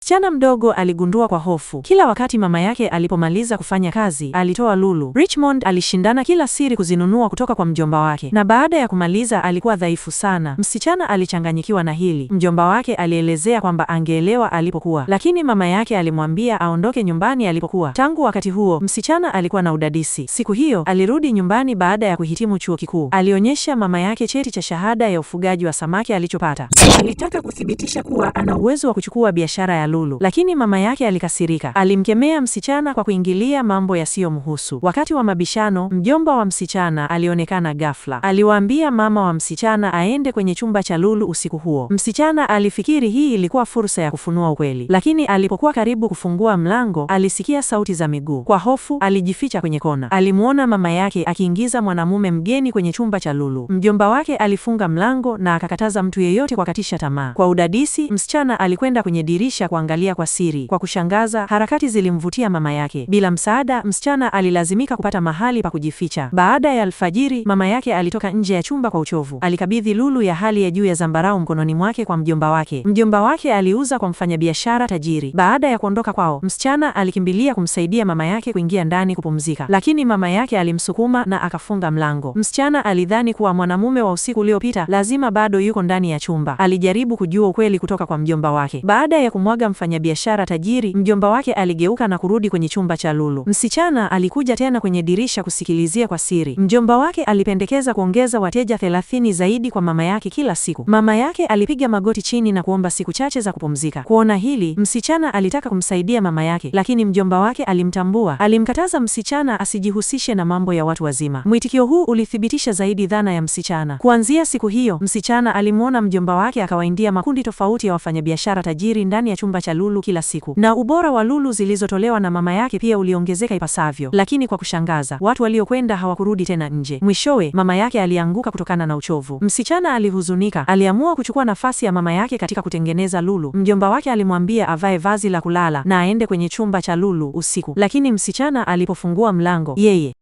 Msichana mdogo aligundua kwa hofu. Kila wakati mama yake alipomaliza kufanya kazi, alitoa lulu. Richmond alishindana kila siri kuzinunua kutoka kwa mjomba wake, na baada ya kumaliza alikuwa dhaifu sana. Msichana alichanganyikiwa na hili. Mjomba wake alielezea kwamba angeelewa alipokuwa, lakini mama yake alimwambia aondoke nyumbani alipokuwa. Tangu wakati huo, msichana alikuwa na udadisi. Siku hiyo alirudi nyumbani baada ya kuhitimu chuo kikuu. Alionyesha mama yake cheti cha shahada ya ufugaji wa samaki alichopata. Alitaka kuthibitisha kuwa ana uwezo wa kuchukua biashara ya lulu, lakini mama yake alikasirika. Alimkemea msichana kwa kuingilia mambo yasiyomhusu. Wakati wa mabishano, mjomba wa msichana alionekana ghafla. Aliwaambia mama wa msichana aende kwenye chumba cha lulu usiku huo. Msichana alifikiri hii ilikuwa fursa ya kufunua ukweli, lakini alipokuwa karibu kufungua mlango, alisikia sauti za miguu. Kwa hofu, alijificha kwenye kona. Alimuona mama yake akiingiza mwanamume mgeni kwenye chumba cha lulu. Mjomba wake alifunga mlango na akakataza mtu yeyote kwa katisha tamaa. Kwa udadisi, msichana alikwenda kwenye dirisha kuangalia kwa siri. Kwa kushangaza, harakati zilimvutia mama yake. Bila msaada, msichana alilazimika kupata mahali pa kujificha. Baada ya alfajiri, mama yake alitoka nje ya chumba kwa uchovu. Alikabidhi lulu ya hali ya juu ya zambarau mkononi mwake kwa mjomba wake. Mjomba wake aliuza kwa mfanyabiashara tajiri. Baada ya kuondoka kwao, msichana alikimbilia kumsaidia mama yake kuingia ndani kupumzika, lakini mama yake alimsukuma na akafunga mlango. Msichana alidhani kuwa mwanamume wa usiku uliopita lazima bado yuko ndani ya chumba. Alijaribu kujua ukweli kutoka kwa mjomba wake. Baada ya kumwaga mfanyabiashara tajiri, mjomba wake aligeuka na kurudi kwenye chumba cha lulu. Msichana alikuja tena kwenye dirisha kusikilizia kwa siri. Mjomba wake alipendekeza kuongeza wateja 30 zaidi kwa mama yake kila siku. Mama yake alipiga magoti chini na kuomba siku chache za kupumzika. Kuona hili, msichana alitaka kumsaidia mama yake, lakini mjomba wake alimtambua. Alimkataza msichana asijihusishe na mambo ya watu wazima. Mwitikio huu ulithibitisha zaidi dhana ya msichana. Kuanzia siku hiyo, msichana alimwona mjomba wake akawaindia makundi tofauti ya wafanyabiashara tajiri ndani ya chumba cha lulu kila siku, na ubora wa lulu zilizotolewa na mama yake pia uliongezeka ipasavyo. Lakini kwa kushangaza, watu waliokwenda hawakurudi tena nje. Mwishowe, mama yake alianguka kutokana na uchovu. Msichana alihuzunika. Aliamua kuchukua nafasi ya mama yake katika kutengeneza lulu. Mjomba wake alimwambia avae vazi la kulala na aende kwenye chumba cha lulu usiku, lakini msichana alipofungua mlango, yeye